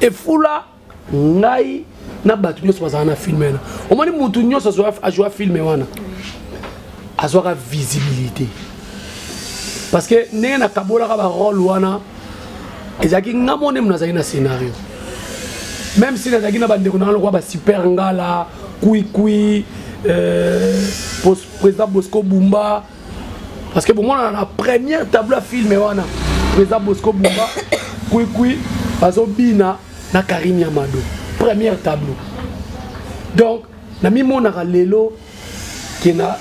Efula ngai na bato nyonso bazala na filme wana. Omoni mutu nyonso ajoua filme wana azwaka visibilité parce que ndenge nakabolaka barole wana ezalaki nga moko nde nazalaki na scénario, même si nazalaki na bandeko na nga lokola basuper ngala kwikwi, président Bosco Bumba, parce que bomona na première tableau ya filme wana président Bosco Bumba kwikwi bazobina na Karim Yamado, première tableau. Donc namimonaka lelo ke na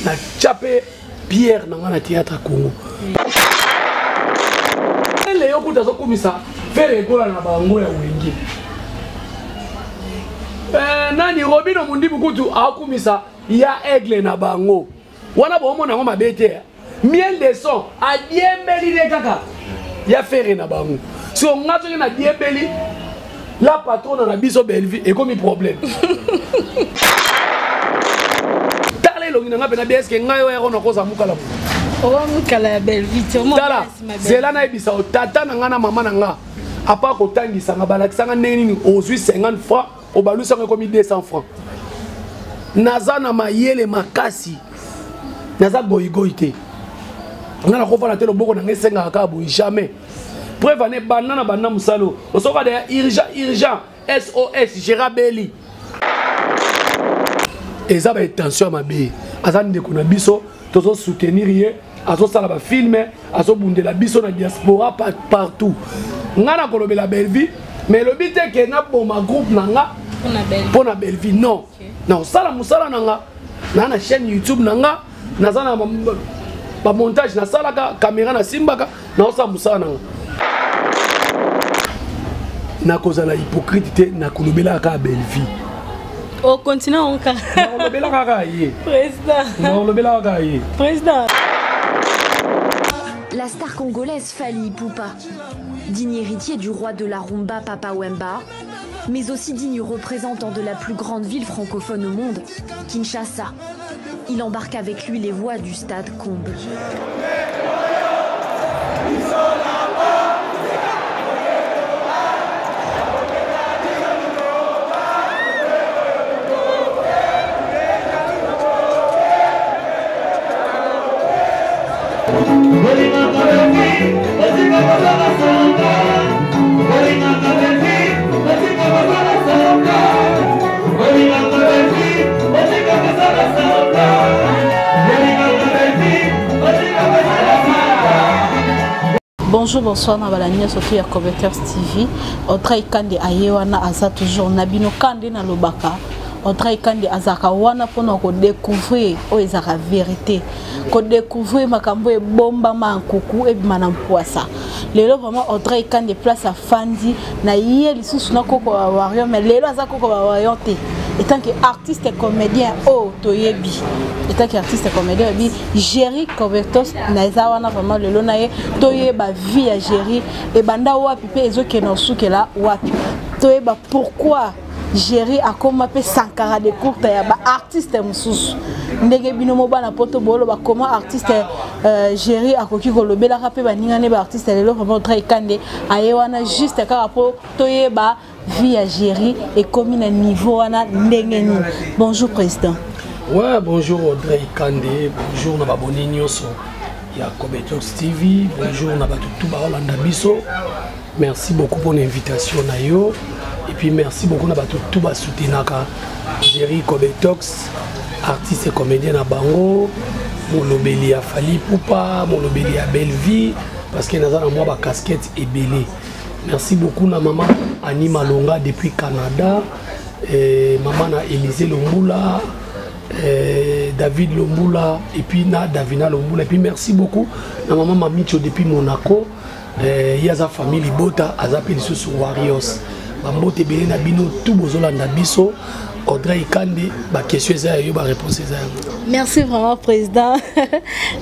natya mpe pierre na nga na théâtre Congo. Leyo kuta azokumisa Ferre ekola na bango ya Wenge. Nani Robino Mundibu kutu akumisa ya Aigle na bango wana, bomona yango mabe te. Miel de son adiembeli nde kaka ya Ferre na bango. So nga soki nadiembeli la patrona na biso Bellevue, ekomi problème. Tala elongi na nga mpena bien, eske ngai oyo yako nakoza mokala? Owa mokala ya Bellevue. Tala, zela nayebisa o tata na nga na mama na nga, apa kotangisa nga, balakisa nga ndenge nini ozwi 50 francs, obalusanga ekomi 200 francs. Naza na mayele makasi, naza goyigoyi te. Nga nakofanda te, loboko na nga esengaka kaka boye, jamais. Preuve ane banda na banda mosala oyo osoka deya urgent urgent SOS Gérard Beli. Eza baintention ya mabe. Aza ndeko na biso, tozosoutenir ye, azosala bafilme, azobundela biso na diaspora partout. Nga nakolobela Bellevue, mais elobi te ke naboma groupe na nga mpo na Bellevue, non. Nakosala mosala na nga naa na chaîne YouTube na nga, naza na bamontage, nasalaka caméra, nasimbaka, naosala mosala na nga. Nakozala hypocrite te, nakolobelaka kaka Bellevue. Okontinue onka. Nakolobelaka kaka ye. Président. Nakolobelaka kaka ye. Président. La star congolaise Fally Ipupa, digne héritier du roi de la rumba Papa Wemba, mais aussi digne représentant de la plus grande ville francophone au monde, Kinshasa. Il embarque avec lui les voix du stade comble. Bonjour, bonsoir na balandi nyonso to ya Coveteurs TV. Audrey Kande aye wana, aza toujours na bino. Kande nalobaka, Audrey Kande azalaka wana mpona kodécouvrir oyo ezalaka vérité, kodécouvrir makambo ebombama ya nkuku ebima na mpwasa. Lelo vraiment Audrey Kande place afandi na ye lisusu na koko ya warrior, mais lelo aza koko ya warrior te etant que artiste comédien oyo toyebi, etant que artiste comédien oyebi Jerry Cobertos na eza wana. Vraiment lelo na ye toyeba vie ya Jerry ebanda wapi mpe ezokende osukela wapi, toyeba pourquoi Jerry akoma mpe Sankara de courte ya baartiste mosusu. Ndenge bino mo bana poto boloba, comment artiste Jerry akoki kolobelaka mpe baninga ne baartiste? Lelo vraiment Audrey Kande aye wana juste kaka mpo toyeba vie ya Jerry ekomi na niveau wana ndenge nini. Bonjour président. Ouais, bonjour Audrey Kande, bonjour na baboni nyonso ya Cobetox TV, bonjour na bato tout baolanda biso. Merci beaucoup pour l'invitation na yo et puis merci beaucoup na bato tout basoutenaka Jerry Cobetox, artiste et comédien na bango, molobeli ya Fally Ipupa, molobeli ya Bellevue, parce que naza na mwa bacasquette ebele. Merci beaucoup na mama Annie Malonga depuis Canada, et mama na Élisée Lombula, et David Lombula et puis na Davina Lombula, et puis merci beaucoup na mama Mamicho depuis Monaco. Ye aza famille libota, aza mpe lisusu Warriors. Bambote ebele na bino tout bozolanda biso. Audrey Kande, baquestion eza ya yo, baréponse eza yango. Merci vraiment président.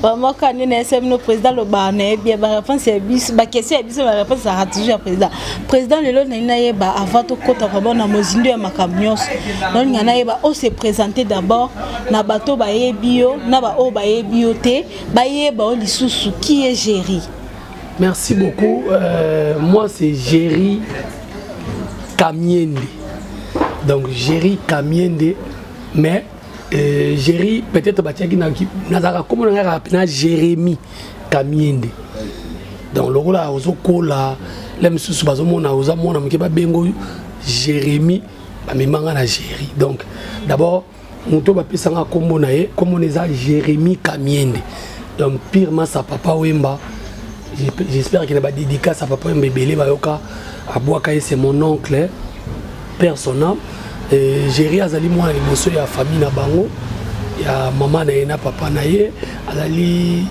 Vraiment kani na ese bino président lobaka na ye bien, baréponse ya biso, baquestion ya biso, baréponse ezalaka toujours ya président. Président, lelo nalingi nayeba, avant tokɔta vraiment na mozindo ya makambo nyonso, naolinga nayeba ose présenter d'abord na bato bayebi yo na baoyo bayebi yo te, bayeba yo lisusu. Qui est Jerry? Merci beaucoup. Moi, c'est Jerry. Kamiende. Donc Jerry Kamiende, mais Jerry peut-être batiaki na nazalaka kombo na ngai kaka na Jérémie Kamiende. Donc lokola ozokola le mosusu bazomona oza mwana moke, babengo Jérémie, bamemanga na Jerry. Donc d'abord moto bapesanga kombo na ye, kombo na eza Jérémie Kamiende. Donc pire sa Papa Wemba, j'espère qu'il a badédicace à Papa Wemba ebele bayoka abwaka ye, c'est mon oncle personnel. Jerry azali mwana liboso ya famille na bango, ya mama na ye na papa na ye. Azali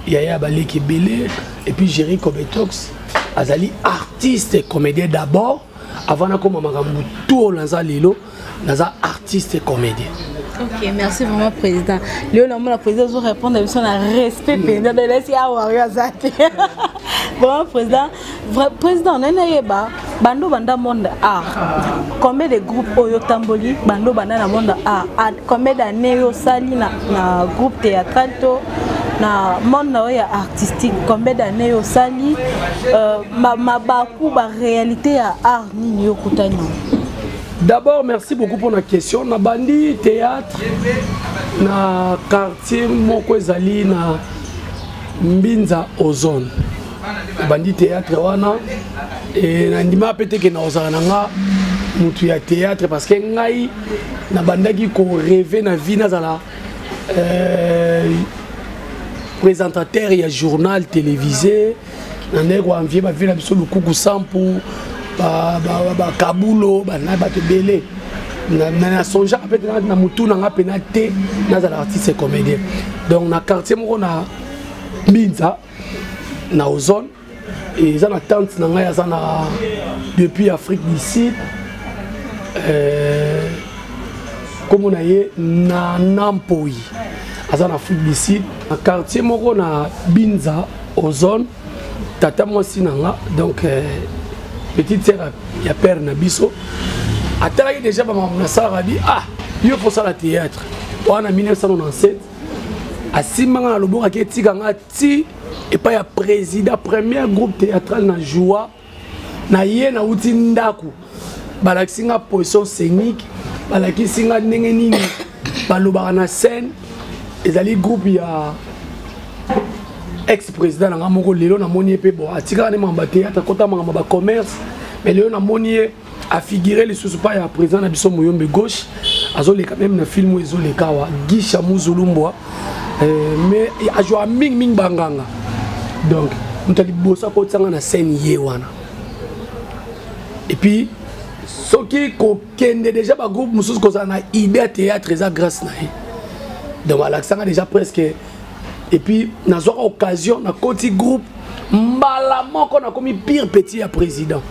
yaya ya baleki ebele. Et puis Jerry Cobetox azali artiste comédien d'abord avant nakoma makambo tu oyo naza lelo. Naza artiste comédien. Ok, merci vraiment, président. Léo, le président va répondre à na respect mpenza. Donc elesi awa oyo aza te. Vraiment président, vrai président, nani nayeba bando banda monde art, combien de groupes oyo tamboli, bando banda na monde art, combien d'années oyo osali na groupe théâtral to na monde na oyo ya artistique, combien d'années oyo osali, mabaku, baréalité ya art nini yo okutani nango? D'abord, merci beaucoup pour la question. Na bandi théâtre na quartier moko ezali na Mbinza Ozone. Bandi théâtre wana e nandima mpe te ke na kozala na nga motu ya théâtre, parce que ngai nabandaki korêver na vie nazala présentateur ya journal télévisé. Na ndenge koenvier bavie na biso Lukuku Sampu, bakabulo, bana bato ebele, nasongeaka mpe na motu na nga mpena te nazala artiste comédien. Donc na quartier moko na Mbinza na Ozone, eza na tante na ngai aza na depuis Afrique du Sud, kombo na ye na Nampoi, aza na Afrique du Sud, na quartier moko na Binza Ozone. Tata mwasi na nga, donc petite sœur ya père na biso, atalaki déjà bamakambo nasalaka, bi ah, yo fosala théâtre. Wana 1997, asimbanga na loboko, aki etika nga ti epai ya président. Premier groupe théâtral na joie na ye, nauti ndako, balakisi nga position scénique, balakisi nga ndenge nini balobaka na scène. Ezali groupe ya ex président na nga moko. Lelo namoni ye mpe, bon, atikaka nde makambo ya théâtre, akota makambo ya bacommerce, mais lelo namoni ye afigure lisusu pa ya président na biso Moyombe Gauche, azoleka même na film oyo ezoleka awa, Gisha Muzulumbwa, mais ajouaka mingimingi banganga. Donc moto ya liboso akotisanga na scène ye wana. Et puis soki kokende déjà bagroupe mosusu, kozala na idée ya théâtre, eza grâce na ye. Donc alakisanga déjà presque. Et puis nazwaka occasion, nakoti groupe mbala moko, nakomi pire petit ya président.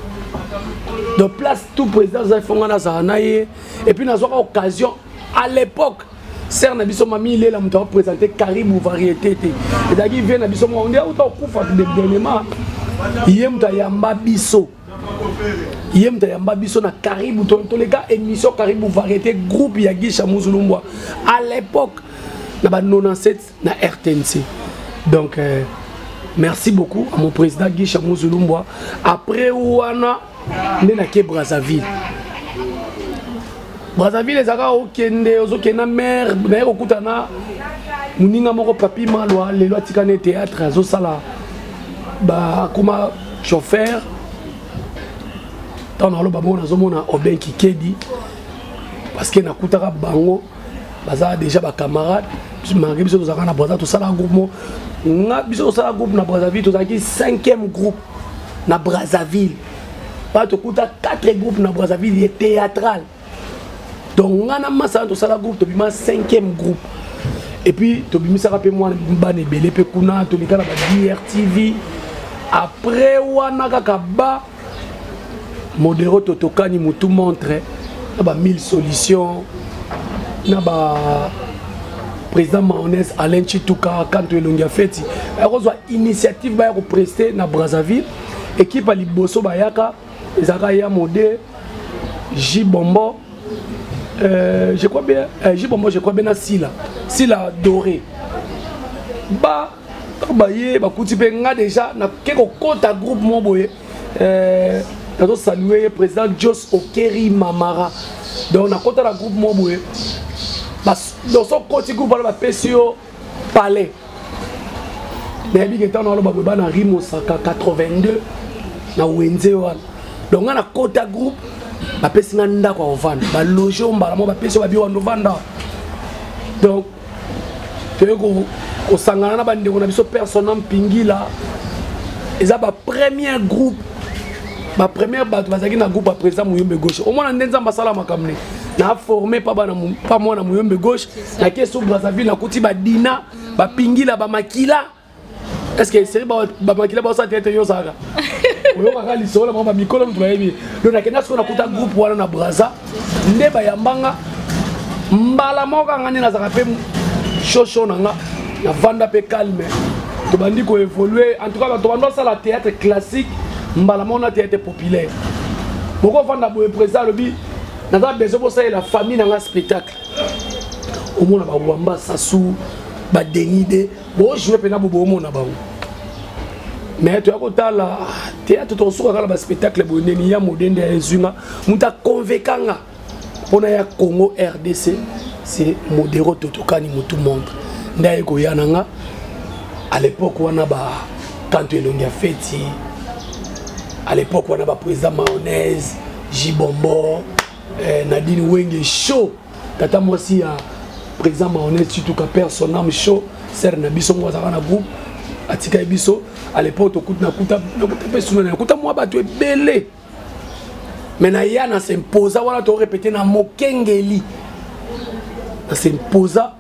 Donc place tout président aza efonga, nazala na ye. Et puis nazwaka occasion, à l'époque sœur na biso Mami Ilela moto aprésente Karibu Variété te, ezalaki vie na biso moko nde auta kokufa dernièrement. Ye moto ayamba biso, ye moto ayamba biso na Karibu, toleka émission Karibu Variété, groupe ya Gisha Muzulumbwa à l'époque na ba 97 na RTNC. Donc merci beaucoup à mon président Gisha Muzulumbwa. Après wana nde nake Brazzaville. Brazzaville ezalaka okende, ozokende na mare, naye kokuta na moninga moko, Papi Malwa. Lelo atikani théâtre, azosala, bakoma chauffeur. Ntango naloba bongo, nazomona Oben Kikedi, parce que nakutaka bango baza déjà bacamarade. Malgré biso tozalaka na Braza, tosala groupe mo nga biso tosala groupe na Brazzaville, tozalaki cinquième groupe na Brazzaville. Ba tokuta quatre groupes na Brazzaville ye théâtral. Donc nga na masala tosala groupe, tobima cinquième groupe. Et puis tobimisaka mpe mwana bana ebele mpe kuna, toleka na ba DRTV. Après wana kaka ba modero totokani motu montre na ba mille solutions na ba président Maonès Alain Chituka Kanto elongi ya feti, bakozwa initiative, baya koprester na Brazzaville. Équipe ya liboso bayaka ezalaka ya Mode J Bombo, je crois bien, J Bombo, je crois bien, na Sila, Sila Doré. Ba baye bakuti mpe nga déjà nake kokota groupe mo boye. Nazosalue ye, président Jos Okeri Mamara. Donc nakota na groupe moko boye, donc so okoti groupe wana, bapesi yo palais. Nayebi ke ntango naloba boye, bana Rimosaka 82 na wenze wana. Donc nga nakota groupe, bapesi nga ndako ya kovanda, baloge o mbala moko, bapesi yo babi wanda ovanda. Donc toye kosangana na bandeko na biso persona mpingila, eza bapremier groupe, bapremière bato bazalaki na groupe ya président Muyombe Gauche. Omona nde Nzambe asala makambo ne na forme pa bana pa mwana Muyombe Gauche. Nake so Brazzaville, nakuti badina, bapingila, bamakila. Est ce que seri bamakila baosala tete? Yo ozalaka oyokaka lisolo na bango, bamikolo moto bayebi. Donc nakenda sikoyo, nakuta groupe wana na Braza, nde bayambanga mbala moko. Kanga nde nazalaka mpe shosho na nga, navanda mpe calme, tobandi koévolue. En tout cas, tobandi osala théâtre classique mbala moko na théâtre populaire. Bokovanda boye, président alobi: "Naza besoin bosalela famille na nga spectacle." Omona bawamba sasu, badenide bojoue mpena bo boomona bango. Mais toya kotala théâtre, tokosuka kaka na baspectacle boye. Ndeni ya modende ya ezwi nga, moto aconvaincre nga mpona ya Congo RDC, c'est Modero Totokani Motu Montre, nde aye koya na nga. À l'époque wana, bakanto elongi ya feti, à l'époque wana, baprésident Mayonnaise, Jibombo, Nadine Wenge Show, tata mwasi ya président Mayonnaise, Tutuka, père son âme chaud, sere na biso moko azalaka na groupe, atikaki biso. À l'époque tokuta, nakuta mpe suna, nakuta mwa bato ebele, mais naya na s'imposa wana, torépété na mokengeli, na s'imposa.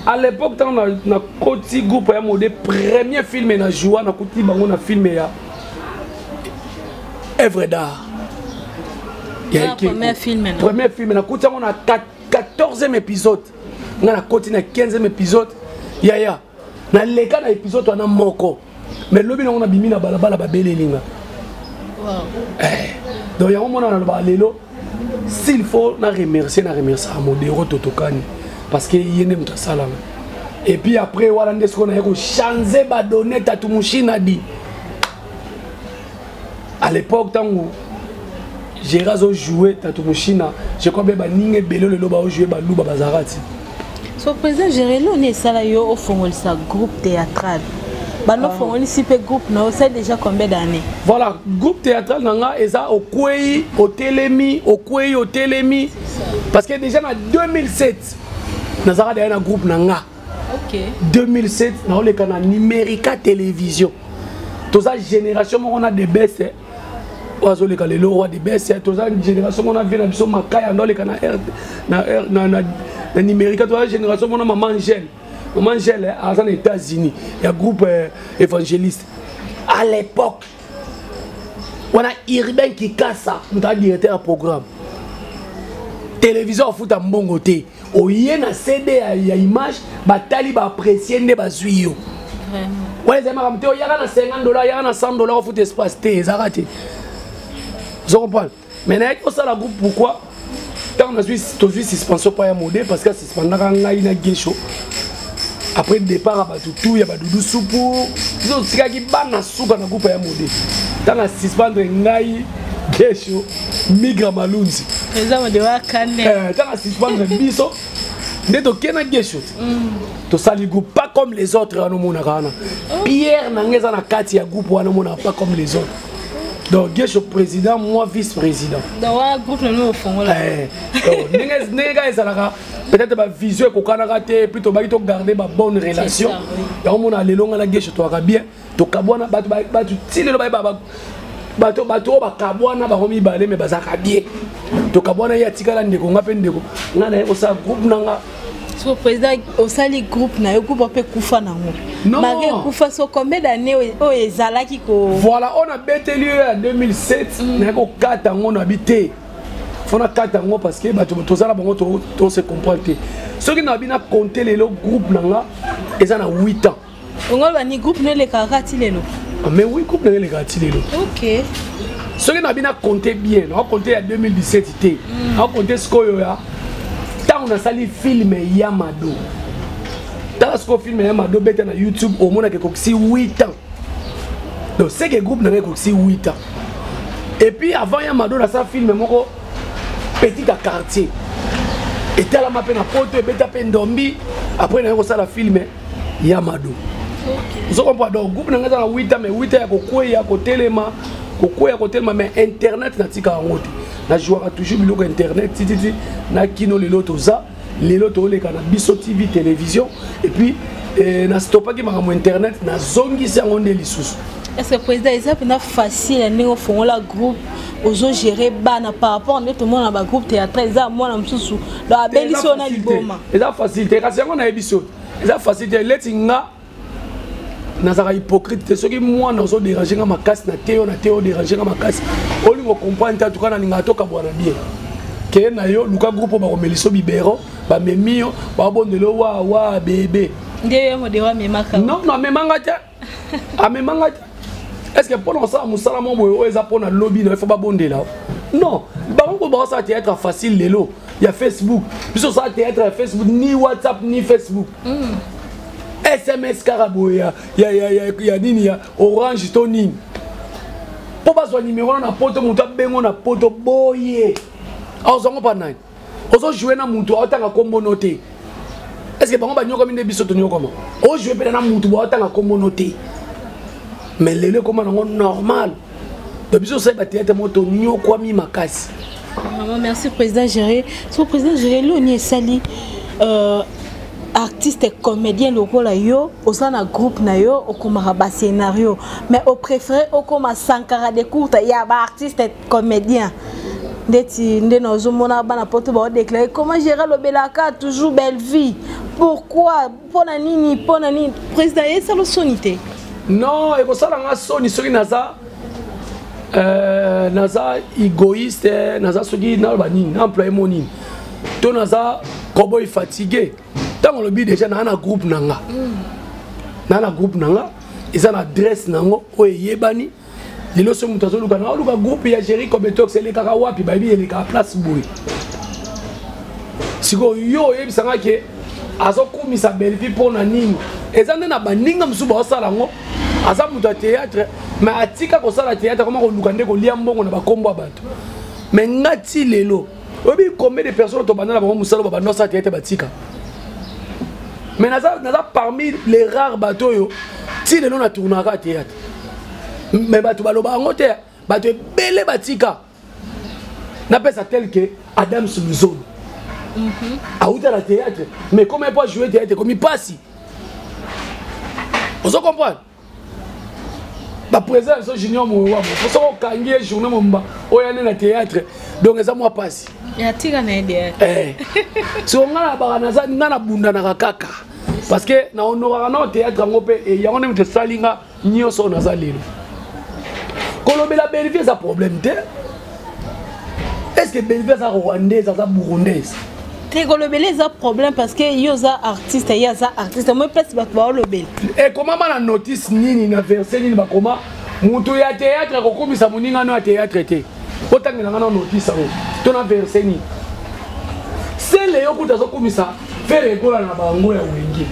À l'époque, ntango nakoti groupe ya Mode, premier film na joua, nakuti bango na film ya œuvre d'art. Ya premier film? Premier film, nakuti yango na 14e épisode. Nga nakoti na 15e épisode. Yaya, naleka na épisode wana moko, mais lobi nango nabimi na balabala, babeleli nga. Donc yango mona nalobaka lelo, s'il faut na remercier, na remercier Modero Totokani, parce que ye nde moto asalanga. Et puis après wana nde sikoyo naye kochange badonne Tatu Mushina di. À l'époque, ntango Géri azojoue Tatu Mushina, je crois mpe baninga ebele lelo baojoue baluba bazalaka ti. So président Géri, eloni esala yo ofongolisa groupe théâtral? Bando ofongolisi mpe groupe na osali déjà combien d'années? Voilà, groupe théâtral na nga eza okwei otelemi, okwei otelemi, parce que déjà na 2007 nazalaka deya na groupe na nga. 2007 naoleka na Numérica Télévision. Toza génération moko na Debese oyo azoleka lelo, roi Debese. Toza génération moko na vie na biso Makaya, ndo aleka na Numérica. Toza génération moko na mama Angèle. Mama Angèle aza na États-Unis, ya groupe évangéliste. À l'époque wana, Urbain Kikasa moto aza directeur ya programme. Télévision afuta mbongo te, oye na CD ya image, batali, baapprécie, nde bazwi yo. Wana ezali makambo te oyaka na 50 dollar, oyaka na 100 dollar, ofuta espace te, ezalaka te. Ozo comprendre? Mais nayaki kosala groupe pourquoi? Ntango nazwi, tozwi suspension pa ya Mode, parce que asuspendaka ngai na Gesho après départ ya bato tu ya badudu supu. Biso totikaki bana suka na groupe ya Mode. Ntango asuspendre ngai, Gesho, Migra Malunzi, ntango asuspendre biso, nde tokei na Gesho, tosali groupe Pas comme les autres. Wana omonaka wana pierre na ngai eza na kati ya groupe wana, omonaka Pas comme les autres. Donc Gesho président, moi vice président. Ndenge kaka ezalaka, peut-être bavision ekokanaka te, puis tobaki togarde babonne relation. Yango mona lelo nga na Gesho toyaka bien. Tokabwana, bato ti lelo bayeba bato oyo bakabwana bango mibale, me bazalaka bien. Tokabwana, ye atikala ndeko, nga mpe ndeko. Nga naye kosala groupe na nga. So président, osali groupe na yo, groupe mpe ekufa nango mari ekufa. So combien d'année oyo ezalaki ko? Voilà, oyo nabeteli oyo ya 2007, naye kokata yango. Nabi te, fo nakata yango, parce que bato toza na bango, tose comprendre te. Soki nabi na compte lelo, groupe na nga eza na 8 ans. Ongo bani groupe no elekaka ti lelo? Mais oui, groupe na nga elekaka ti lelo. Soki nabi na compte bien, nakocompte ya 2017 te, nakocompte sikoyo ya ntango nasali film ya Mado. Tala sikoyo film ya Mado, beta na YouTube, omonaka ekokisi 8 ans. Donc c'est que groupe na ngai ekokisi 8 ans. Et puis avant ya Mado, nasala film moko petit à quartier, etalama mpe na poto, ebeta mpe ndombi. Après naye kosala film ya Mado. Ozo comprendre? Donc groupe na ngai eza na 8 ans, mais 8 ans ya kokweya, kotelema, kokweya, kotelema. Mais internet natika yango te, najouaka toujours biloko internet tititi na kino. Lelo toza, lelo tooleka na biso TV, télévision. Et puis nastopaki makambo internet, nazongisi yango nde lisusu. Est ce que, président, eza mpena facile ndenge ofongola groupe, ozogérer bana, par rapport nde tomona bagroupe théâtre, eza mwana mosusu, donc abelisi oyo na liboma? Eza facile te, kasi yango nayebi so eza facile te. Leti nga nazalaka hypocrite te. Soki mwana ozodéranger nga makasi na te, yo na te, odéranger nga makasi, olingo comprendre te, atuka nalingaka tokabwana bien. Keye na yo, luka groupe oyo bakomelisa biberon, bamemi yo, babondela yo wa wa bebe. Nde yo modero amemaka? Non, non, amemanga te, amemanga te. Est ce que mpona kosala mosala mo boye oyo eza mpona lobi na yo, faut babondela? Non. Bango ko bakosala théâtre facile lelo ya Facebook. Biso osala théâtre ya Facebook, ni WhatsApp ni Facebook, SMS kaka boye ya nini, ya Orange to nini, mpo bazwa nimero na poto, moto abengo na poto boye, azwango mpa nani? Ozojouer na mutu aotanga kombono te. Est ce que bango banyokomi nde biso tonyokoma? Ojouer mpena na mutu baotanga kombono te, mais lelo ekoma nango normal. Donc biso osali bathéâtre moko tonyokwami makasi. Vraiment, merci président Géré. So président Géré, loni esali artiste comédien lokola yo, oza na groupe na yo, okomaka bascénario, mais opréféré okoma sankara de courte ya baartiste comédien, ndeti nde nazomona bana poto baodéclare comment Géré alobelaka toujours belle vie, pourquoi, mpona nini, mpona nini? Président, esala soni te? Non, ekosala nga soni soki naza naza égoïste, naza soki naloba nini, na employé mo nini, to naza cowboy fatigué. Ntango olobi déjà naa na groupe na nga, naa na groupe na nga, eza na adresse nango oyo eyebani lelo. Soki moto azoluka na oluka groupe ya Géri Cobetox, elekaka wapi? Bayebi, elekaka place boye. Sikoyo yo oyebisanga ke azokumisa Bellevie mpo na nini? Eza nde na baninga mosusu baosala yango. Aza moto ya théâtre, mais atika kosala théâtre, koma koluka nde kolia mbongo na bakombo ya bato. Mais nga ti lelo, oyebi combien de personnes tobanda na bango mosala, babanda osala théâtre, batika? Mais naza parmi les rares bato oyo ti lelo na tournaka théâtre. Mais bato baloba yango te, bato ebele batika. Napesa tel que Adams Luzolo, auta na théâtre, mais comme po jouer théâtre ekomi mpasi. Ozo comprendre? Baprésident biso Junior Mowewa, po soki okangi ye journée momba oyo ane na théâtre, donc eza mwa mpasi. Atika na ye. Siko nga nabaka, naza nga nabundanaka kaka parce que na honoraka nao théâtre yango mpe yango nde moto esali nga nyonso oyo naza lelo. Kolobela Bellevie eza problème te. Est ce que Bellevie aza rwandaise, aza burundaise? Te, kolobela eza problème parce que yo oza artiste, ye aza artiste. Moi place bato baolobela. Ekomama na notice nini, na verset nini bakoma moto ya théâtre akokomisa moningano ya théâtre te? Otangelanga na notice yango to na verset nini? Sele yo kuta azokumisa Ferre ekola na bango ya Wenge.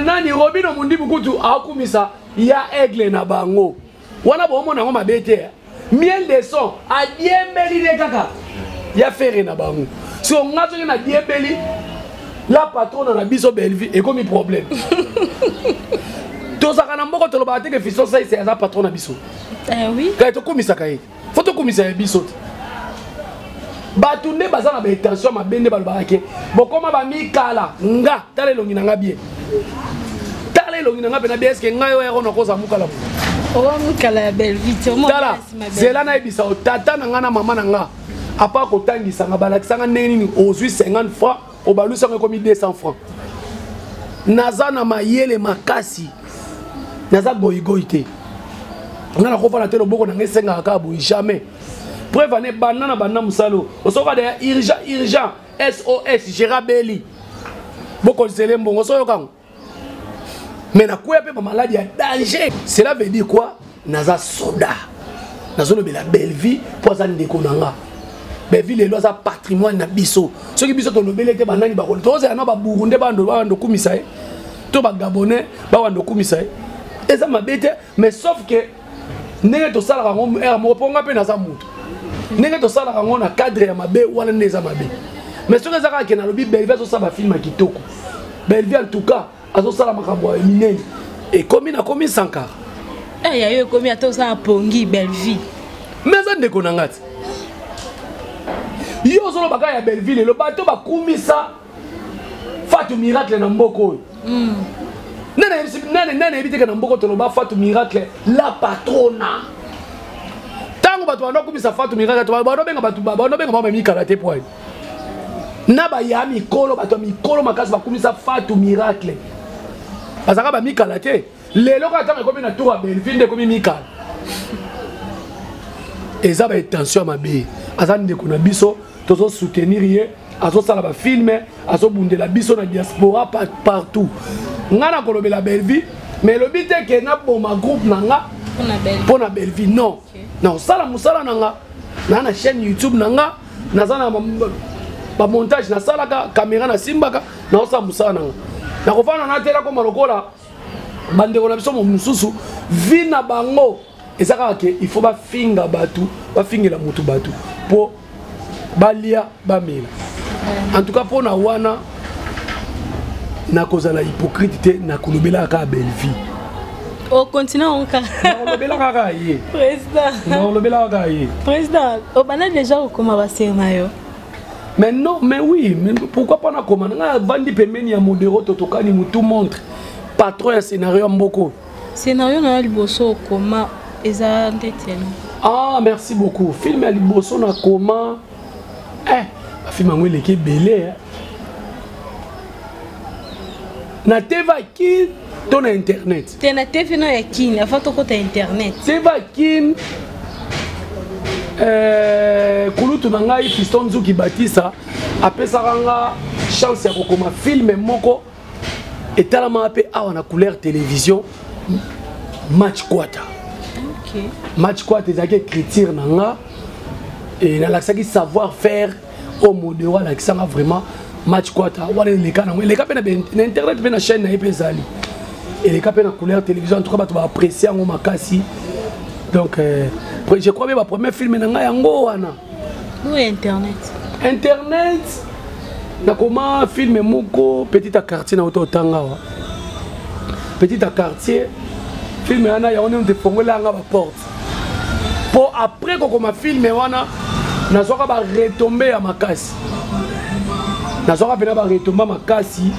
Nani, Robino Mundibu kutu akumisa ya Aigle na bango wana, bomona yango mabe te. Miel de Son adiembeli nde kaka ya Ferre na bango. So nga soki nadiembeli la patrona na biso Bellevie, ekomi problème. Tozalaka na mboka, tolobaka te ke Fiston Saise aza patron na biso. Eh, oui. Kaka tokumisaka ye, faut tokumisa ye biso te. Bato nde baza na baintention mabe nde balobaka ke bokoma bamikala. Nga tala elongi na nga bien, tala elongi na nga mpena bien. Eske ngai oyo yako nakozala mokala? Owa mokala ya Bellevie te. Tala, zela nayebisa o tata na nga na mama na nga, apa kotangisa nga, balakisa nga ndenge nini ozwi 50 francs, obalusi yango ekomi 200 francs. Naza na mayele makasi, naza goyigoyi te. Nga nakofanda te, loboko na nga esengaka kaka boye, jamais. Preuve ane banda na banda mosala osoka deya urgent, urgent, SOS Gérard Beli, bokolisele mbongo osoyokango. Mais nakwea mpe bamaladi ya danger. Cela veut dire quoi? Naza soda, nazolobela Bellevie mpo aza ndeko na nga. Bellevie lelo aza patrimoine na biso. Soki biso tolobeli ete banani bakoli, tozela na baburundais bando babanda okumisa ye, to bagabonais babanda okumisa ye. Eza mabe te, mais sauf que ndenge tosalaka yango ere moko, mpo nga mpe naza motu, ndenge tosalaka yango na cadre ya mabe wana nde eza mabe. Mais soki eza kaka ke nalobi Bellevie azosala bafilme ya kitoko, Bellevie en tout cas azosala makambo ya minene, ekomi nakomi Sankara. Eh, ya yo ekomi ata osala pongi Bellevie. Mais aza ndeko na nga ti. Yo ozoloba kaka ya Bellevie, lelo bato bakumisa Fatu Miracle na mboka oyo. Nani ayebi teke na mboka toloba Fatu Miracle la patrona? Ntango bato banda kumisa Fatu Miracle, bandobenga bato, bandobenga bango bamikala te po na baya mikolo, bato ya mikolo makasi bakumisa Fatu Miracle, bazalaka bamikala te. Lelo kaka ntango ekomi na tour ya Bellevue nde ekomi mikala. Eza baintention ya mabe. Aza ndeko na biso, tozosoutenir ye, azosala bafilme, azobundela biso na diaspora partout. Ngai nakolobela Bellevue, mais elobi te ke naboma groupe na nga mpo na Bellevue, non. Nakosala mosala na nga, naa na chaîne YouTube na nga, naza na bamontage, nasalaka caméra, nasimbaka, naosala mosala na nga. Nakofanda na te, nakoma lokola bandeko na biso mosusu, vi na bango eza kaka ke il faut bafinga bato, bafingela motu bato mpo balia bamela. En tout cas, mpo na wana nakozala hypocrite te, nakolobelaka kaka Bellevie. Okontinue yango kaka. Nakolobela kaka ye. Président. Nakolobela kaka ye. Président, obanda déjà kokoma basérie na yo? Mais non, mais oui, mais pourquoi pas nakoma? Nga avandi pembeni ya Modero Totokani, mutu montre, patron ya scénario ya mboko. Scénario na yo liboso okoma eza ndeti yani? Ah, merci beaucoup. Film ya liboso nakoma, eh, bafilme yango eleki ebele, eh. Na TV Kin to na internet? Te, na TV no ya Kin, avant tokota internet. TV Kin, kulutu na ngai Fiston Nzuki Batisa apesaka nga chance ya kokoma filme moko etalamaka mpe awa na Couleur Télévision, Match Kwata. Match Kwata ezalaki écriture na nga e nalakisaki savoir faire oyo Modero alakisanga. Vraiment, Match Kwata wana eleka nango, eleka mpe na internet, mpe na chaîne na ye mpe ezali, eleka mpe na Couleur Télévision. En tout cas, bato baapprécie yango makasi. Donc je crois bien bapremier film na ngai yango wana. Oyo internet? Internet, nakoma film moko, Petit à quartier, na ota otanga awa, Petit à quartier. Film wana yango nde efongoli yanga baporte, mpo après kokoma film wana nazwaka baretombées ya makasi, nazwaka mpena baretombées makasi.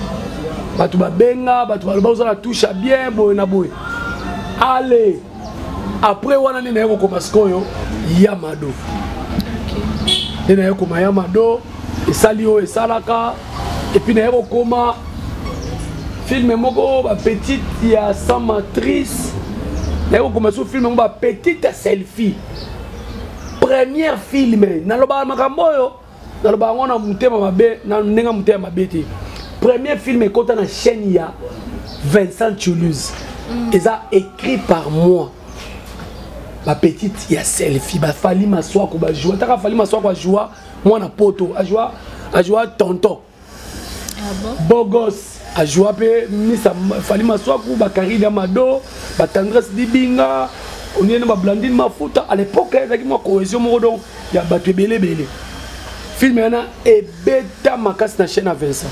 Bato babenga, bato baloba ozala touche bien boye na boye. Ale, après wana nde naye kokoma sikoyo ya Mado, nde naye kokoma ya Mado, esali oyo esalaka. Et puis naye kokoma film moko, bapetite ya sans matrice. Naye kokoma so film moko, bapetite ya selfie, première film. Nalobaka makambo oyo, naloba yango na motema mabe, na ndenge motema mabe te. Premier film ekota na chaîne ya Vincent Toulouse, eza écrit par moi, bapetite ya selfie. Bafali Maswako bajoua, taka Fali Maswako ajoua mwana poto, ajoua tonton. Ah bon? Bogos ajoua mpe misa Fali Maswaku, bakarida Mado, batendresse Dibinga, oniene, bablandine Mafuta. À l'époque ezalaki mwa cohésion moko, donc ya bato ebele ebele. Film wana ebeta makasi na chaîne ya Vincent.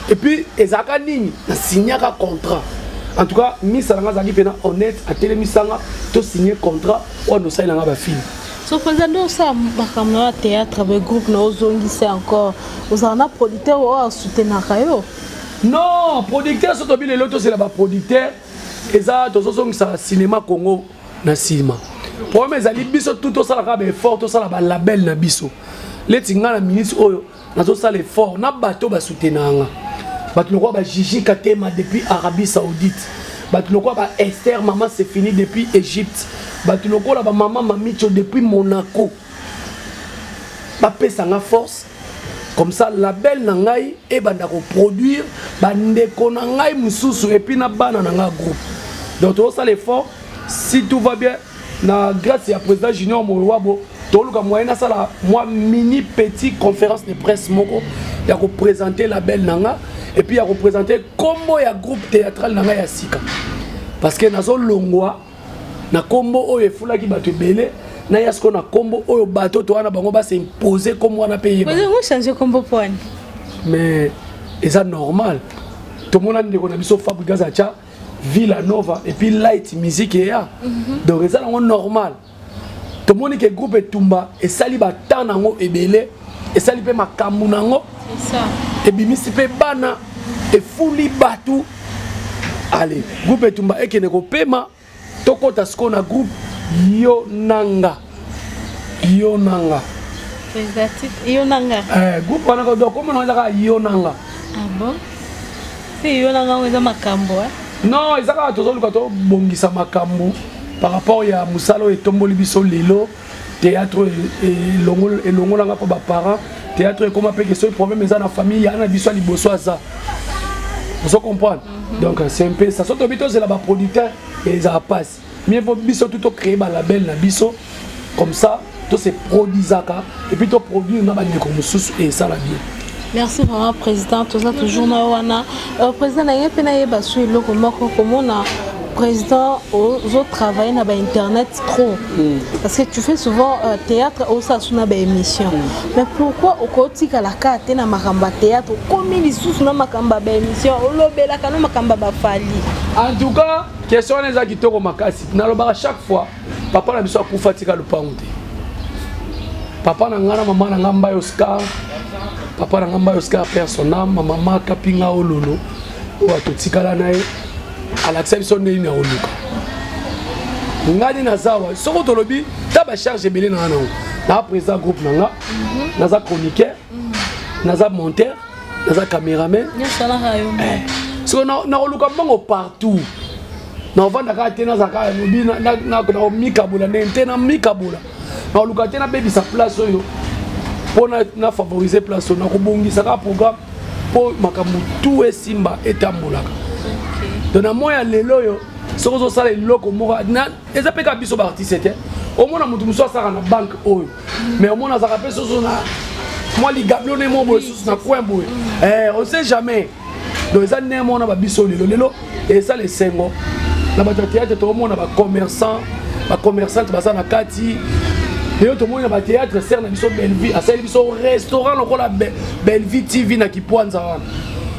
Et puis ezalaka nini, nasignaka contrat. En tout cas, misa nanga azalaki mpena honnête, atelemisanga, tosigne contrat oyo nosalelanga bafilme. So président, nde osala makambo na yo ya théâtre, bagroupe na ozongisa encore, ozala na producteur oyo asoutenaka yo? Non, producteur so tobi lelo tosela baproducteur, eza tozozongisa cinéma Congo na nsima. Problème ezali biso tu tosalaka baeffort, tosala balabel na biso. Leti ngai na ministre oyo nazosala effort na bato basoutenaka nga, bato lokola bagigi Katema depuis Arabie Saoudite, bato lokola ba Ester Mama c'est fini depuis Égypte, bato lokola bamama Mamicho depuis Monaco, bapesa nga force. Comme ça label na ngai ebanda koproduire bandeko na ngai mosusu et puis na bana na ngai groupe. Donc tozosala effort, si tout va bien, na grâce ya président Junior Moiwabo, toluka moyen nasala mwa mini petit conférence de presse moko ya koprésente label na nga et puis ya koprésente kombo ya groupe théâtral na ngai ya sika. Parce que nazolongwa na kombo oyo efulaki bato ebele, naya sikoyo na kombo oyo bato to wana bango basimpose kombo wana mpe yeba. Change kombo mpo wani? Mais eza normal. Tomona ndeko na biso Fabregas atya Villa Nova et puis Light Music eya. Donc eza nango normal. Tomoni ke groupe Etumba esali batemps nango ebele, esali mpe makambo nango, ebimisi mpe bana, efuli bato. Ale, groupe Etumba ekende kopema, tokɔta sikoyo na groupe Yo Nanga. Yo Nanga. Yo Nanga. Eh, groupe wana donc komona ezaka Yo Nanga. Ah bon? Si Yo Nanga eza makambo, eh? Non, eza kaka tozoluka tobongisa makambo par rapport ya mosala oyo etomboli biso lelo. Théâtre elongolanga mpo baparent, théâtre ekóma mpe ke soki problème eza na famille, ya na biso ya liboso aza, ozo comprendre? Donc c'est un peu ça. So tobi tozela baproducteur, ezala mpasi. Mieux vaut biso tout tocréer balabel na biso, comme ça tose produisaka et puis toproduire na bandeko mosusu e esala bien. Merci vraiment, président. Toza toujours na wana. Président, na ye mpe nayeba so eloko moko, komona président ozotravaille na bainternet trop, parce que tu fais souvent théâtre, osala so na baémission. Mais pourquoi okotikala kaka te na makambo ya théâtre, okomi lisusu na makambo ya baémission, olobelaka na makambo ya bafali? En tout cas, question wana eza kitoko makasi. Nalobaka chaque fois, papa na biso akufa tika lupangu te. Papa na ngai na mama na ngai Mbai Oscar, papa na ngai Mbai Oscar, père son âme, mama Kapinga Ololo oyo atotikala na ye, alakisa biso ndenge nini akoluka. Ngai nde naza awa. Soko tolobi ta bacharge ebele na nga nango, naa président groupe na nga, naza chroniqueur, naza monteur, naza caméraman. Soko nakoluka mbongo partout, nakovanda kaka te, nazala kaka lobi nakomikabola ndenge te, namikabola, nakoluka te nabebisa place oyo mpo na favoriser place oyo, nakobongisa kaka programme mpo makambo tu esimba, etambolaka. Donc na moi ya lelo oyo, soki ozosala eloko moko, eza mpe kaka biso baartiste te. Omona moto mosusu asalaka na banque oyo, mais omona azalaka mpe susu na mwa ligablo ne mo boye, susu na coin boye. On sait jamais. Donc eza ndenge mona babiso lelo. Lelo esala esengo na bato ya théâtre, tokomona bacommerçant, bacommerçante baza na kati. Lelo tomoni na bathéâtre, sere na biso Bellevie asali biso restaurant lokola Bellevie TV na Kipwanza wana.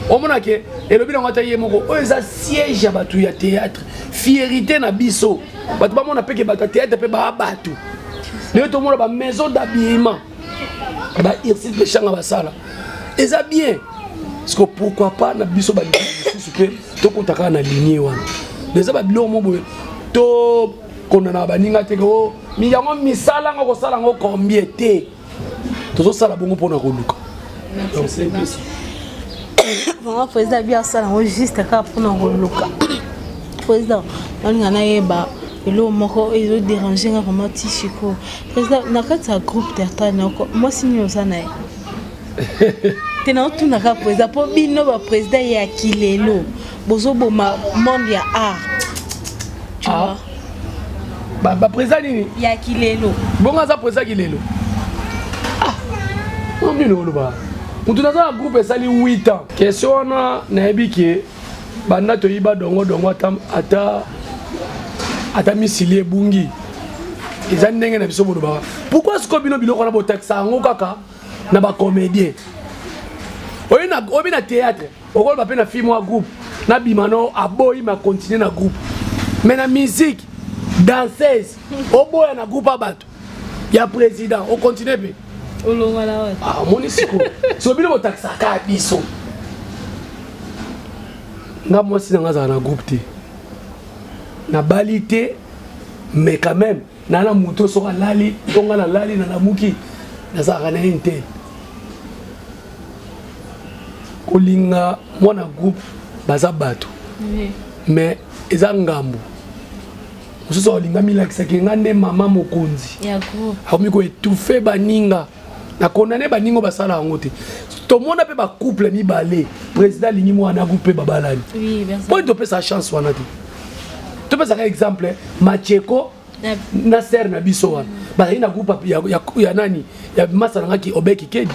Omona ke elobi nango ata ye moko, oyo eza siège ya bato ya théâtre, fierité na biso. Bato bamona mpe ke bato ya théâtre mpe baa bato. Lelo tomona bamaison d'habillement, ba Irsil mpe Shanga basala, eza bien. Parce que pourquoi pas na biso bandeko mosusu mpe tokota kaka na ligne wana? Eza babiloko mo boye, tokondana baninga te. O yango misala yango kosala yango combien te, tozosala bongo mpona koluka. Donc c'est un peu ça. Vraiment, président abi asala yango juste kaka mpona koluka. Président, nalinga nayeba eloko moko ezoderange nga vraiment ti sikoyo. Président, na kati ya groupe théâtral noko, mwasi nini oza na ye te? Naotunaka président mpo bino baprésident ya kilelo bozoboma monde ya art, tu Ah. vois? Baprésident nini? Ya kilelo. Bongo aza président kilelo? Ah, nini oloba? Motu naza na groupe esali 8 ans. Question wana nayebi ke banda toyiba dongo dongo, ata, ata, ata misili ebungi, eza ndenge na biso bolobaka. Pourquoi sikoyo bino biloko wana botakisa yango kaka na bacomédien? Oyebi na théâtre, okoloba mpe na film wa groupe nabima no, aboyi ma continue na groupe. Mais na musique, danseuse oboya na groupe ya bato ya président, ocontinue mpe. Olongwala wapi? Ah, omoni sikoyo, so bino botakisaka biso. Nga mwasi na nga azala na groupe te, nabali te, mais quand même naa na moto. Soki alali to nga nalali, nalamuki, nazalaka na ye te. Kolinga mwana groupe, baza bato, mais eza ngambo mosusu. Alinga milakisaki nga nde mama mokonzi, akomi koétouffe baninga. Nakondane baninga oyo basala yango te. Tomona mpe bacouple mibale, président alingi mwana groupe mpe babalani. Mpo topesa chance wana te. Topesaka exemple Macheko na sere na biso wana, bazali na groupe ya nani, ya masa na ngaki Obeki Kedi.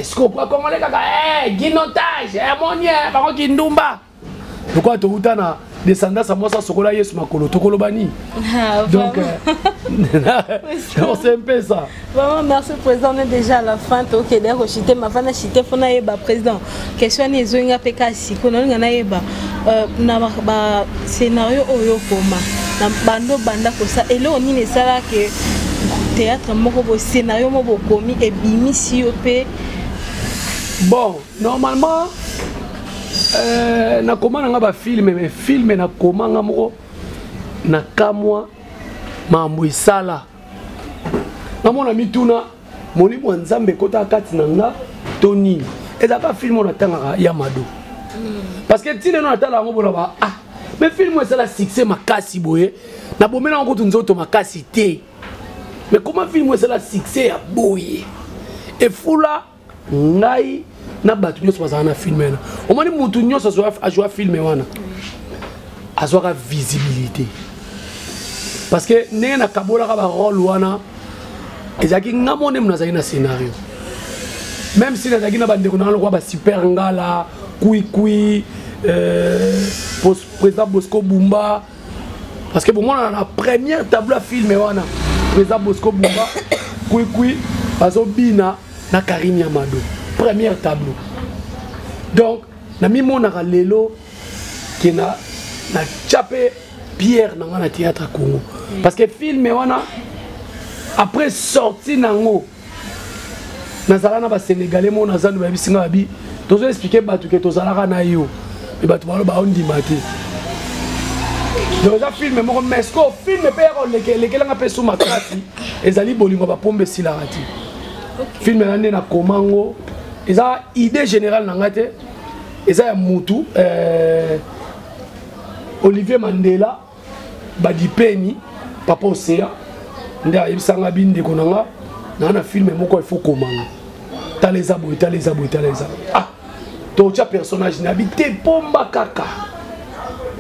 Sikoyo congolais kaka guinotage, emoni bango kindumba lokola touta na Descendance ya mwasi asokola Yesu makolo, tokoloba nini? Ah, donc c'est un peu ça. Vraiment, merci président, on est déjà à la fin. Tokende kochite mafana chite mpo nayeba président. Question wana ezongi mpe kaka sikoyo, nalinga nayeba na ba scénario oyo okoma na bando banda kosa eloko nini esalaka théâtre moko bo scénario moko bokomi ebimisi yo mpe? Bon, normalement nakoma nanga bafilm, mais film nakoma nga moko nakamwa makambo esala. Namona mituna molimo ya Nzambe ekotaka kati na nga to nini. Ezalaka film oyo natangaka ya Mado, parce que ntina eno natala yango bona ba ah, mais film oyo esala succès makasi boye, nabomela yango kutu nzoto makasi te, mais comment film oyo esala succès ya boye, efula ngai na bato nyonso bazala na film wana? Omoni, mutu nyonso azwa film wana azwaka visibilité, parce que ndenge nakabolaka barole wana, ezalaki nga mo ndenge nazalaki na scénario, même si nazalaki na bandeko nanga lokola basuper ngala kwikwi, président Bosco Bumba, parce que bomona na première tableau ya film wana, président Bosco Bumba, kwikwi bazobina na Karine Yamado, première tableau. Donc namimonaka lelo ke na natya mpe pierre na nga na théâtre Congo, parce que film wana, après sortie nango, nazala na Basénégalais mo na zandu, bayebisi nga babi tozo expliquer bato ke tozalaka na yo, me bato balo baondima te. Donc eza film moko, mais ce film mpe yaka elekelanga mpe so makasi ezali Bolingo Bapombe esilaka te. Film na nde nakoma ngo, eza idée générale na ngai te, eza ya mutu Olivier Mandela Badipeni, papa Océan, nde ayebisanga bi ndeko na nga naa na film moko, il faut komanga, tala eza boye, tala eza boye, tala eza ah, totya personnage na bi te Pomba kaka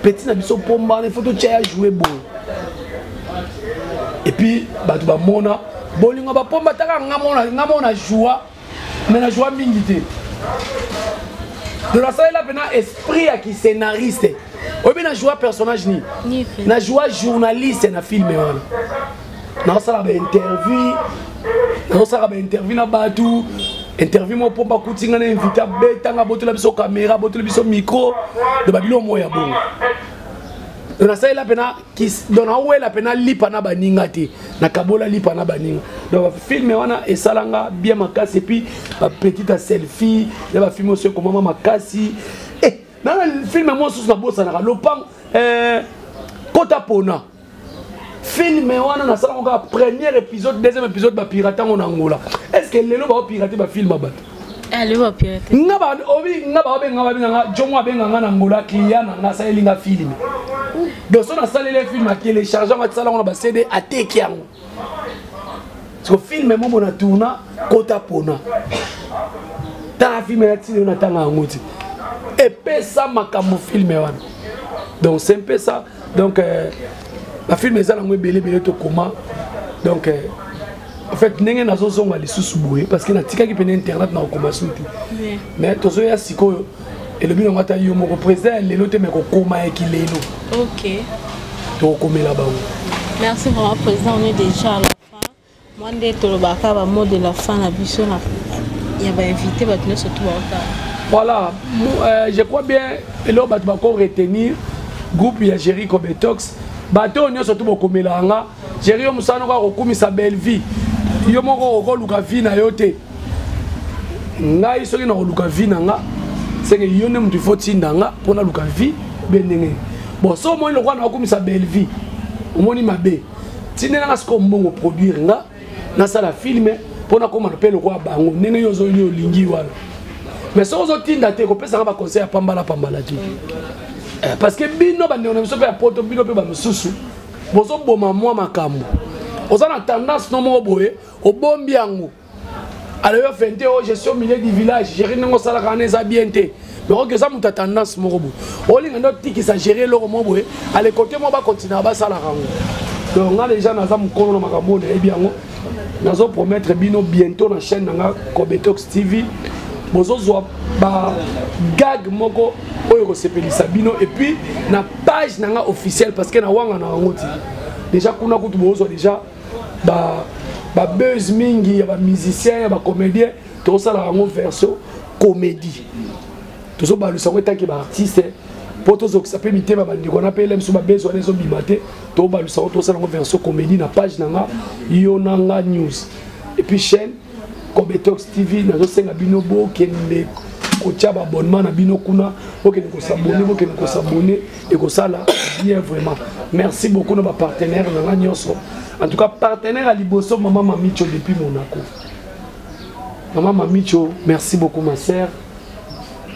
petit na biso Pomba wana, il faut totya ya joue boye. Et puis bato bamona Bolingo Bapomba taka nga mona joua, mais na joua mingi te. Donc nasalela mpena esprit ya kiscénariste. Oyebi na joua personnage nini? Na joua journaliste na film wana, naosala bainterview, naosala bainterview na bato, interview moko mpo bakuti nga na invité, abetanga, abotola biso caméra, abotola biso micro de babilo moko ya bongo. Donc nasalela mpena, donc nawela mpena lipa na baninga te, nakabola lipa na baninga. Donc film wana esalanga bien makasi. Et puis bapetite ya selfie ya bafilm oso ekomama makasi. Eh, nana film mosusu nabosanaka, Lopango Kota Pona. Film wana nasalaka kaka premier épisode, deuxième épisode, bapirate yango na Angola. Est ce que lelo baopirate bafilm ya bato? Nga obi nga baobenga, babenganga jongo, abenganga na Angola client na nga, asaleli nga film. Donc so nasaleli film, atelecharge yango, atisala yango na baCD, ateki yango. Parce que film mobo na tourna Kota Pona, tala film ya ntina oyo natanga yango ti epesa makambo film wana. Donc c'est un peu ça. Donc bafilm eza nango ebele ebele tokoma. Donc en fait ndenge nazozonga lisusu boye, parce que natikaki pene internet na kokoma su te, mais tozoya sikoyo, elobi nango ata yo moko président ya lelo te, mais kokoma yaki lelo. Tokokomela bango. Merci vraiment président, on est déjà à la fin. Moi nde tolobaka bamot de la fin na biso na ya bainvité, bato nyonso to baotala. Voilà, je crois bien eloko bato bako retenir, groupe ya Géri Cobetox, bato oyo nyonso to bokomelaka nga, Géri, yo mosala noko akokumisa belle vie, yo moko okoluka vie na yo te. Ngai soki nakoluka vie na nga, seke yo nde moto ifo tinda nga mpo naluka vie be ndenge. Bon, so omoni lokola nakokumisa belle vie, omoni mabe, tindelanga sikoyo mbongo, produire nga, nasala film mpo nakóma mpe lokola bango ndenge yo ozoli olingi wana. Mais soki ozotinda te, kopesanga baconseil ya pambala pambala te, parce que bino bandeko na biso mpe ya poto, bino mpe bamosusu bozoboma mwa makambo. Oza na tendance no moko boye, obombi yango. Alors yo fente oyo, je suis au milieu du village, géri ndenge osalaka wana eza bien te, mais oki oza moto ya tendance moko boye, olinga nde otikisa géri eloko moko boye ale kote moko, bakontinaka basalaka yango. Donc nga déjà naza mokolo na makambo oyo, nayebi yango. Nazopromettre bino bientôt na chaîne na nga Cobetox TV. Bozozwa ba gag moko oyo ekosepelisa bino. Et puis na page na nga officielle, parce que na wanga na yango ti déjà kuna kutu bozwa déjà ba ba buzz mingi ya ba musicien, ya ba comédien. Tozosala yango version comédie, tozobalusa yango etaki ba artiste mpo tozokisa mpe mitema bandeko wana mpe ele biso babezi wana ezobima te. Tobalusa yango, tosala yango version comédie na page na nga Yo Na Nga News et puis chaîne Cobetox TV. Nazosenga bino bokende kotia ba abonnement na bino kuna, bokende kos'abonner, bokende kos'abonner, ekosala bien vraiment. Merci beaucoup na ba partenaire na nga nyonso. En tout cas, partenaire ya liboso, mama Mamicho depuis Monaco. Mama Mamicho, merci beaucoup ma sœur.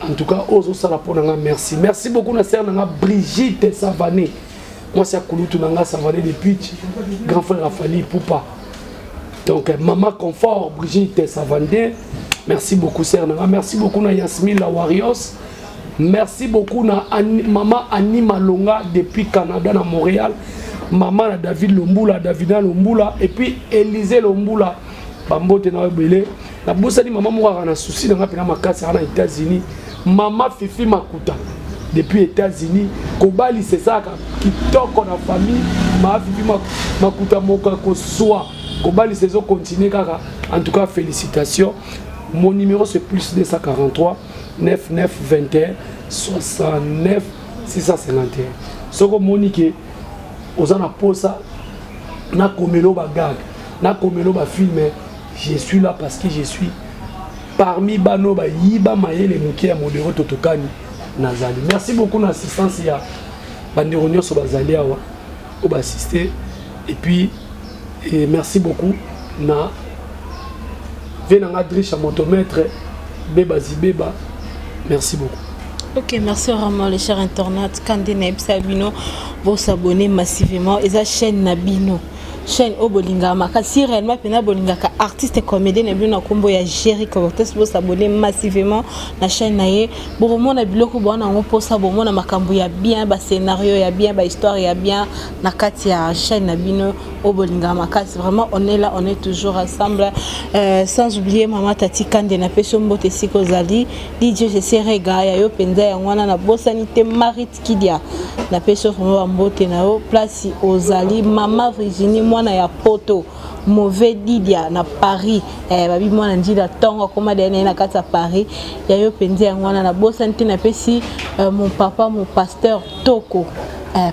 En tout cas, ozosala mpo na nga, merci. Merci beaucoup na sœur na nga Brigitte Savané, mwasi ya kulutu na nga Savané depuis grand frère a Fally Ipupa. Donc mama Confort Brigitte Savané, merci beaucoup sœur na nga. Merci beaucoup na Yasmine la Warriors. Merci beaucoup na mama Annie Malonga depuis Canada na Montréal, mama na David Lombula, Davida Lombula et puis Élisée Lombula, bambote na ebele. Nabosani mama moko kaka na souci na nga mpena makasi aka na États-Unis, mama Fifi Makuta depuis États-Unis. Kobalisa esalaka kitoko na famille. Maa Fifi Makuta moka koswa kobalisa ezocontinue kaka. En tout cas, félicitations. Mon numéro, c'est plus 243 99 21 69 651. Soki omoni ke oza na posa nakomelo ba gag, nakomelo ba film, je suis là, parce que je suis parmi bano bayiba mayele moke ya Modero Totokani nazali. Merci beaucoup na assistance ya bandeko nyonso bazali awa oyo baassiste. Et puis et merci beaucoup na ve nanga Drisha Motomètre Beba Zibeba, merci beaucoup. Ok, merci vraiment les chers internautes. Kande nayebisa bino, bos'abonner massivement. Eza chaîne na bino, chaîne oyo bolingaka makasi. Réellement mpena bolingaka artiste comédien na bino na nkombo ya Géri Cortes, bos'abonner massivement na chaîne na ye. Bokomona biloko bowana yango mposa, bomona makambo ya bien, ba scénario ya bien, ba histoire ya bien na kati ya chaîne na bino oyo bolingaka makasi. Vraiment, on est là, on est toujours ensemble. Sans oublier mama Tati Kande, napesi yo mbote esika ozali. DJ Jeserega ya yo mpenza yango wana, nabosani te. Marit Kidia, napesi yo vraiment bambote na yo place ozali. Mama Virginie, mwana ya Poto, mauvais Didia na Paris, babi mwana njila ntongo akoma deya na ye na kati ya Paris, ya yo mpenza yango wana, nabosani te. Napesi mon papa, mon pasteur Toko,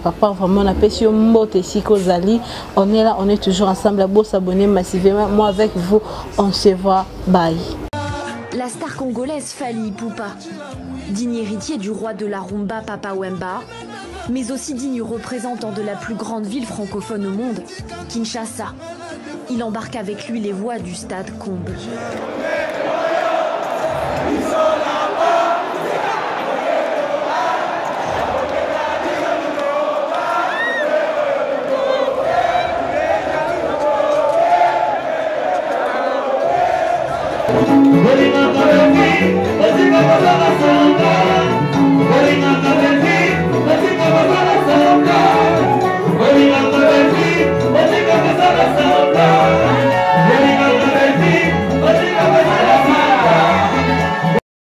papa, vraiment napesi yo mbote esika ozali. On est là, on est toujours ensemble. Bos'abonner massivement. Moi avec vous, on se voit, bye. La star congolaise Fally Ipupa, digne héritier du roi de la rumba Papa Wemba, mais aussi digne représentant de la plus grande ville francophone au monde, Kinshasa. Il embarque avec lui les voix du stade comble. Bolingaka lobi, otikaka basanga.